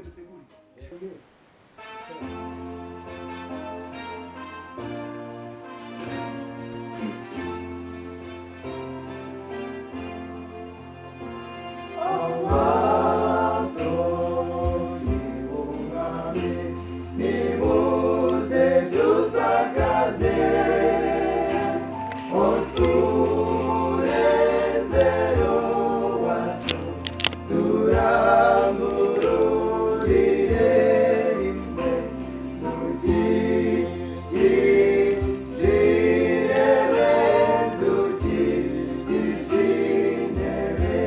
Yaduteguriye. Nimuze dusakaze umunezero wacu, turangururire rimwe dukikijirebe, dukikije intebe,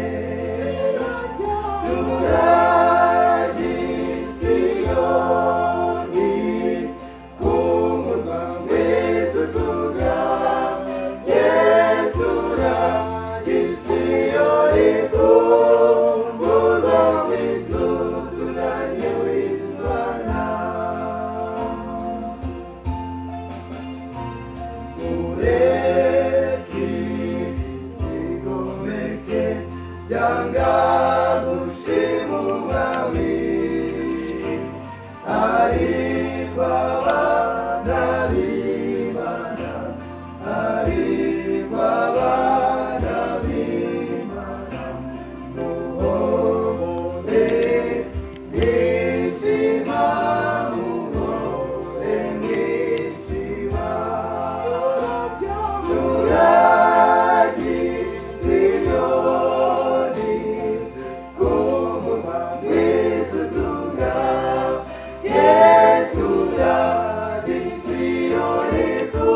turagisiyoni ku murwa mwiza utuganye, turagisiyoni ku murwa mwiza utuganye w'Imana. Mureke igomeke byanga gushima umwami, ariko abana b'Imana, ariko abana b'Imana, muhore mwishima, muhore mwishima, turagisiyoni ku murwa mwiza utunganye, turagisiyoni ku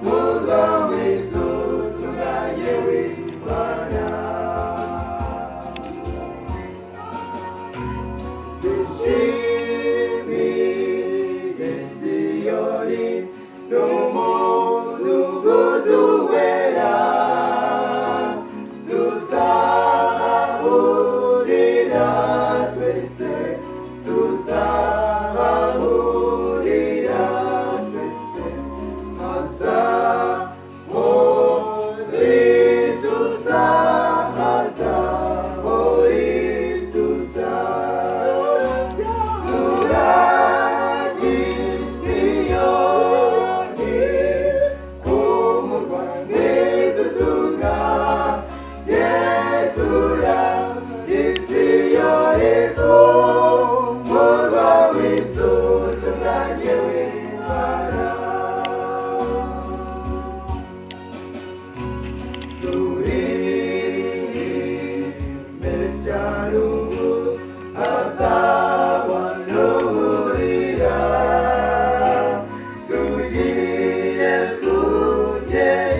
murwa mwiza utunganye w'Imana. Twishimire Siyoni n'umudugudu wera, tuzahurira twese, tuzahurira twese, haza hori tuza, haza hori tuza, turagisiyoni ku murwa mwiza utunganye, turagisiyoni ku murwa mwiza utunganye w'Imana. Turi cyane ubu atabanuburira, tugiye kugera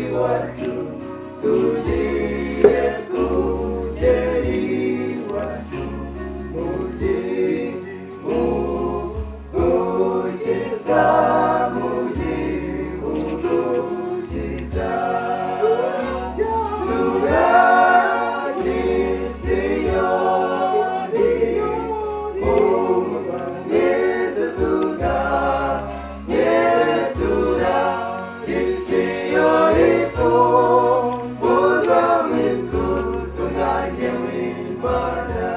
iwacu, tugiye kugera iwacu mu gihugu cyiza, mu gihugu cyiza, turagisiyoni umurwa mwiza utunganye, turagisiyoni umurwa mwiza utunganye w'Imana.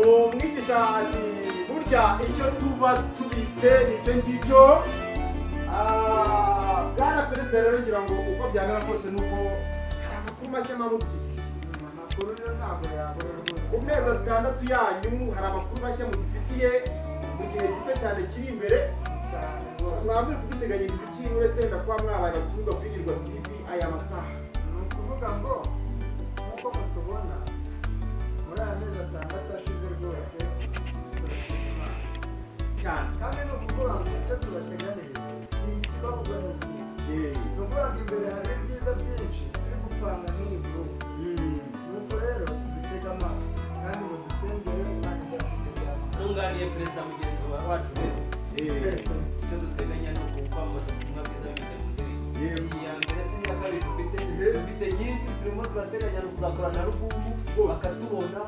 Umwigisha ati burya icyo tuba tubitse nicyo ngicyo. Bwana perezida rero, ngira ngo uko byamera kose nuko hari amakuru mashya mubyizi. Amakuru yo ntabwo yabura rwose. Ku mezi 6 yanyu hari amakuru mashya mudufitiye mu gihe gito cyane kiri imbere. Cyane rwose. Mwaba muri kuduteganyiriza iki, uretse wenda kuba mwabaye abatumirwa kuri Hirwa TV aya masaha? Ni ukuvuga ngo nk'uko mutubona muri aya mezi 6 ashize, rwose turashima Imana. Cyane. Kandi ni ukuvuga ngo icyo tubateganiriza si ikibavugwa ni iki. Ni ukuvuga ngo imbere hari ibyiza byinshi turi gupanga nk'iyi groupe. Nuko rero tubitege amaso kandi mudusengere, Imana izatugezaho. Ntunganiye perezida mugenzi wacu rero, icyo duteganya ni ukwamamaza ubutumwa bwiza binyuze mu ndirimbo. Yego. Iya mbere si iya kabiri, dufite nyinshi turimo turateganya, ni ukuzakora na rubumu Rwose. bakatubona.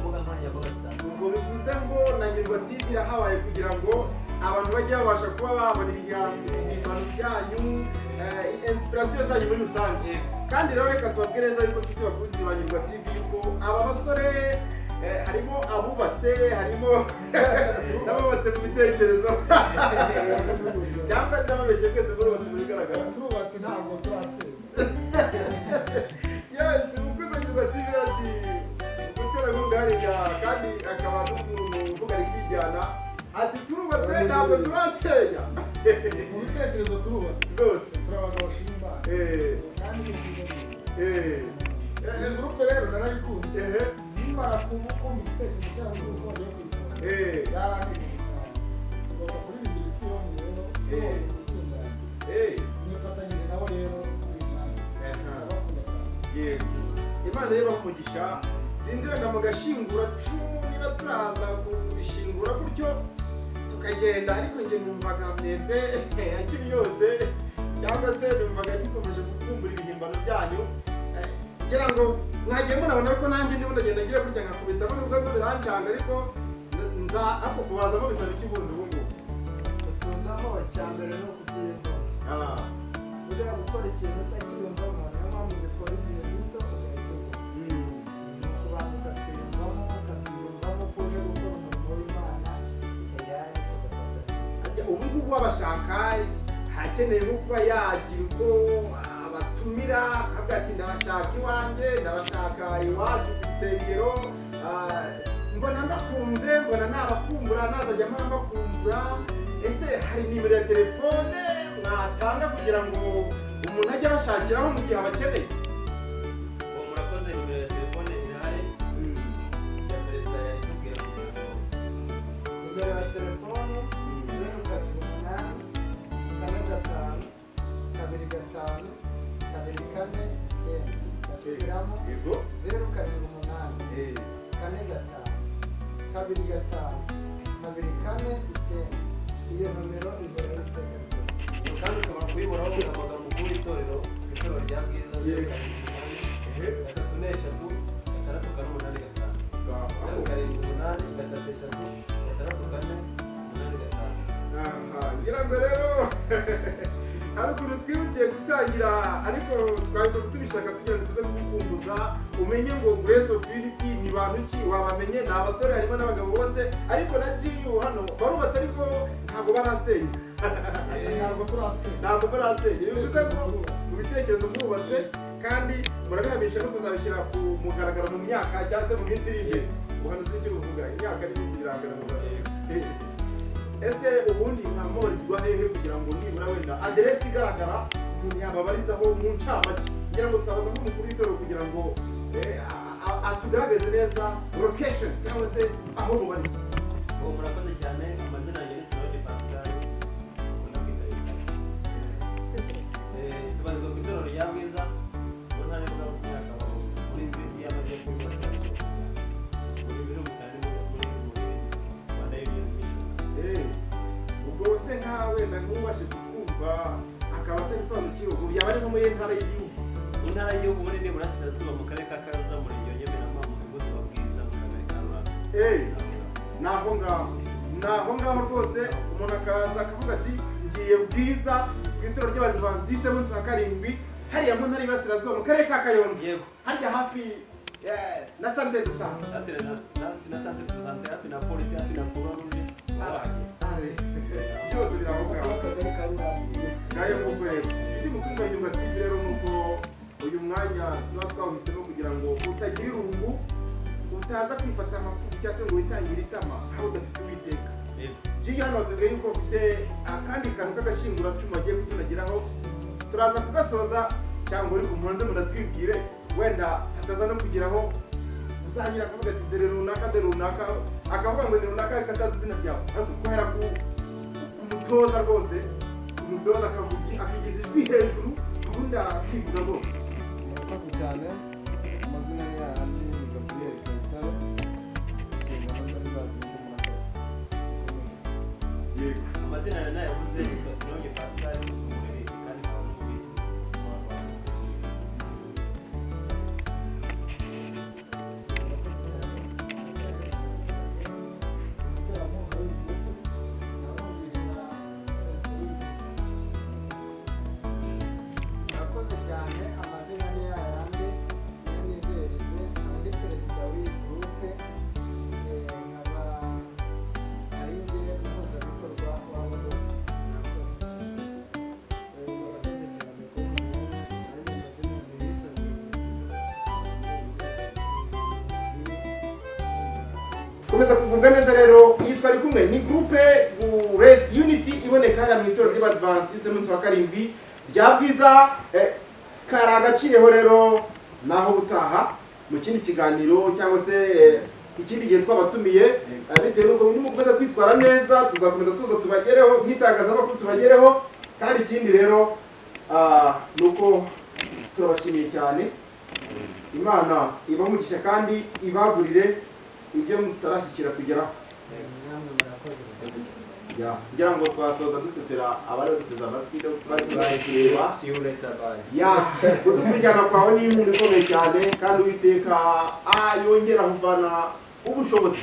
mbuga nkoranyambaga zitandukanye. Ubwo bivuze ngo na Nyurwa TV irahabaye kugira ngo abantu bajye babasha kuba babona ibihimbano byanyu, inspiration zanyu muri rusange. Kandi rero reka tubabwire neza yuko, nshuti bakunzi ba Nyurwa TV, yuko aba basore harimo abubatse, harimo n'abubatse mu bitekerezo, cyangwa n'ababeshye, twese murubatse mu bigaragara. Turubatse, ntabwo turasenya. Yes, umukozi wa Nyurwa TV ati umuterankunga hariya, kandi akaba n'umuntu uvuga rikijyana, ati turubatse ntabwo turasenya. Mu bitekerezo turubatse. Rwose. Turi abagabo bashima Imana kandi ni byiza byiza. Iyi groupe rero narayikunze. Nimara kumva igitekerezo cyabo cy'uko bagiye kuyikora, byaranejeje cyane. Tugomba kuririmbira Isiyoni rero tugomba gutunganya. Nifatanyije nabo rero muri uyu mwanya. Ndabakunda cyane. Yego, Imana rero ibahe umugisha. Sinzi wenda mu gashingura cumu niba turaza kubishingura gutyo tukagenda, ariko njye numvaga mwebwe akiri yose, cyangwa se numvaga gikomeje gukumbura ibihimbano byanyu. Ngira ngo mwagiye munabona ko nanjye ndimo ndagenda ngira gutya nkakubitamo, nubwo bwo birancanga, ariko nza ako kubazamo bisaba iki ubundi ubu ngubu? Utuzamo, icya mbere ni ukubyiyumvamo. Buriya gukora ikintu utakiyumvamo, niyo mpamvu bikora igihe gito ugahita ugwa. Ni ukubanza ukabyiyumvamo, ukabyiyumvamo ko uje gukora umurimo w'Imana, tayari tugafatanya. Harya ubu ngubu wabashaka hakeneye nko kuba yagira uko abatumira, akavuga ati ndabashaka iwanjye, ndabashaka iwacu ku rusengero, mbona ndakunze, mbona nabakumbura, nazajya mpora mbakumbura. Ese hari nimero ya telefone mwatanga kugira ngo umuntu ajye abashakiraho mu gihe abakeneye? Uwo murakoze, nimero ya telefone irahari ya perezida yayitubwira kugira ngo Nimero ya telefone 0784525429. Ndasubiramo. Yego. 078 45 25 24 9. Iyo nomero ihora iteka ryose. Iyo kandi ushobora kuyibonaho ugahamagara umukuru w'itorero ku itorero rya Bwiza, 078 3 3 6 4 8 5, 078 3 3 6 4 8 5. Aha, ngira ngo rero hari ukuntu twihutiye gutangira, ariko twabikoze tubishaka tugira ngo tuze kugukumbuza, umenye ngo Grace of Unity ni bantu ki. Wabamenye, ni abasore, harimo n'abagabo bubatse, ariko na GU hano barubatse, ariko ntabwo barasenya. Ntabwo turasenya. Ntabwo barasenya, bivuze ko mu bitekerezo mwubatse, kandi murabihamisha no kuzabishyira ku mugaragaro mu myaka cyangwa se mu minsi iri imbere. Ubuhanuzi icyo buvuga, imyaka n'iminsi biragaragara. Ese ubundi mwamubarizwa hehe, kugira ngo nibura wenda aderesi igaragara umuntu yababarizaho mu ncamake? Kugira ngo twabaza nk'umukuru w'itorero kugira ngo atugaragaze neza location cyangwa se aho mubarizwa. Uwo murakoze cyane. Amazina yanjye ni Sinode Pascal, ukunda kwita Yutaka. Tubarizwa ku itorero rya Bwiza mu ntara y'Ivugabutumwa, muri y'Amajyepfo y'Uburasirazuba, muri birumvikana muri Rwanda Union Mission. Ubwo se nka wenda nk'ubashe kukumva akaba atabisobanukiwe, ubu yaba ari nko muri ntara y'igihugu? Mu ntara y'igihugu, muri Burasirazuba, mu karere ka Kayonza, umurenge wa Nyamirama, mu mudugudu wa Bwiza, mu kagari ka Ruramba. Ni aho ngaho, ni aho ngaho rwose. Umuntu akaza akavuga ati ngiye Bwiza ku itorero ry'Abadivantisite munsi wa karindwi, hariya mu ntara y'Iburasirazuba, mu karere ka Kayonza, Yego. harya hafi na centre de santé. Santere na centre de santé, hafi na polisi, hafi na Croix Rouge, wahageze. Byose biri aho ngaho. Akagari ka Rurambi. Ngayo nguko rero, inshuti mukundwa Nyumva TV, rero nuko uyu mwanya tuba twawuhisemo kugira ngo utagira irungu, utaza kwifata amapfuku cyangwa se ngo witangire itama aho udafite Uwiteka. Yego. Jiyo hano batubwiye yuko ufite akandi kantu k'agashinguracumu agiye kutunagiraho, turaza kugasoza, cyangwa uri mubanze munatwibwire, wenda hataza no kugeraho uzanyura akavuga ati dore runaka, dore runaka, akavuga ngo ni runaka ariko atazi izina ryawe. Ariko twahera ku umutoza rwose, umutoza akavuga akigiza ijwi hejuru, ubundi akivuga rwose. Murakoze cyane. Amazina ni yayandi, ni Gaburiyeli Kayitare. Inshingano zari zazindi. Murakoze. Yego. Amazina yawe nayavuze, yitwa Sinonge Pascal, umuririmbyi kandi nkaba n'umubitsi wa Murakoze cyane. Komeza kugubwa neza rero. Iyi twari kumwe ni groupe Grace Unity, iboneka hariya mu itorero ry'Abadventiste munsi wa karindwi rya Bwiza. Kari agaciyeho rero, naho ubutaha mu kindi kiganiro cyangwa se ikindi gihe twabatumiye. Bitewe n'uko nimukomeza kwitwara neza, tuzakomeza tuza tubagereho nk'itangazamakuru, tubagereho. Kandi ikindi rero ni uko turabashimiye cyane. Imana ibamugisha kandi ibagurire ibyo mutarashyikira kugeraho. Namwe murakoze. Ya, ngira ngo twasoza dupepera abari baduteze amatwi, bari kureba. See you later, bye. Ya, kudukurikirana kwawe ni inkunga ikomeye cyane, kandi Uwiteka yongera kuvana ubushobozi.